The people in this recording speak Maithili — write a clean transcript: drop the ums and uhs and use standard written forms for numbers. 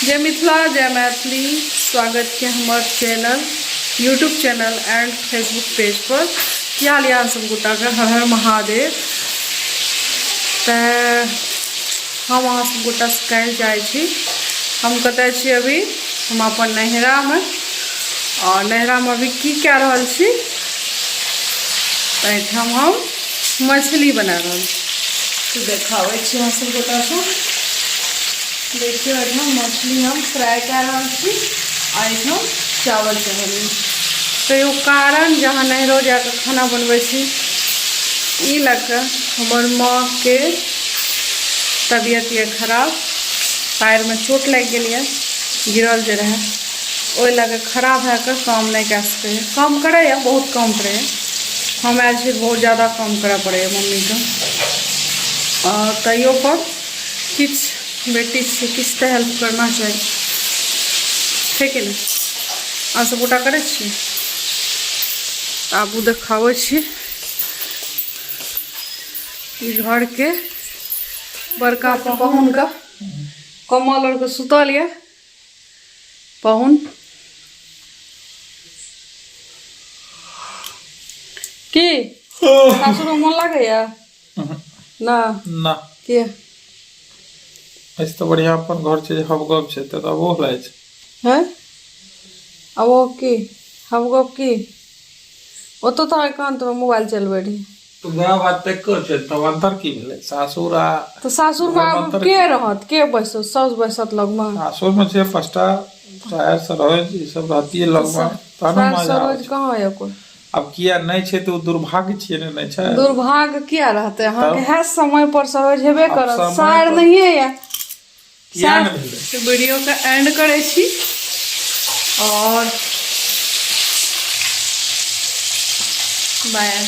जय मिथिला जय मैथिली। स्वागत छै हमर channel, YouTube channel and Facebook page पर। की हाल यऽ सब गोटाके? हर हर महादेव। तऽ हम अहाँ सब गोटासँ काल्हि जाइ छी। हम कतऽ छी अभी? हम अपन नैहरामे, आओर नैहरामे अभी की कए रहल छी? तऽ एहिठाम हम मछली बना रहल छी। देखाबै छी अहाँ सब गोटासँ। देखियौ, एहिठाम मछली हम फ्राई कए रहल छी आ एहिठाम चावल चढ़ेलियै। तऽ एगो कारण जे अहाँ नैहरो जाकऽ खाना बनबै छी, ई लऽ कऽ हमर माँके तबियत यऽ खराब, पैरमे चोट लागि गेल यऽ, गिरल जे रहै, ओहि लऽ कऽ खराब भए कऽ काम नहि कए सकैए। काम करैए, बहुत काम करैए। हम आयल छी, बहुत ज्यादा काम करय पड़ैए मम्मीके। आओर तैयो पर किछु बेटी छियै, किछु तऽ हेल्प करना चाही, छै कि नहि? अहाँ सब गोटा करै छियै? आबू, देखाबै छी ई घरके बड़का पाहुनके। कमल आरके सुतल यऽ पाहुन। की सासुर मन लागैया ना? ना। के एहिसँ तऽ बढ़िआँ अपन घर छै जे हबगब छै, तऽ अबोह लागै छै। हैं, आब ओ की हबगब की? ओतऽ तऽ एकान्तमे मोबाइल चलबै रही। तऽ वएह बात तऽ एको छै, तब अन्तर की भेलै सासुर आ तऽ सासुरमे घरमे आब अन्तर के की? रहत, के बैसत? साउस बैसत लगमे? सासुरमे छै पाँचटा सायर सरोज, ई सब रहतियै लगमे तहन ने सार मजा आबै सरोज छै। कहाँ यऽ कोइ? आब किया नहि छै? तऽ ओ दुर्भाग्य छियै ने, नहि छै? दुर्भाग्य किया रहतै अहाँके? तब है समय पर सरोज हेबे आब करत। समय सार पर नहिए यऽ। किया ने भेलै? तऽ वीडियोके एंड करै छी और बाय।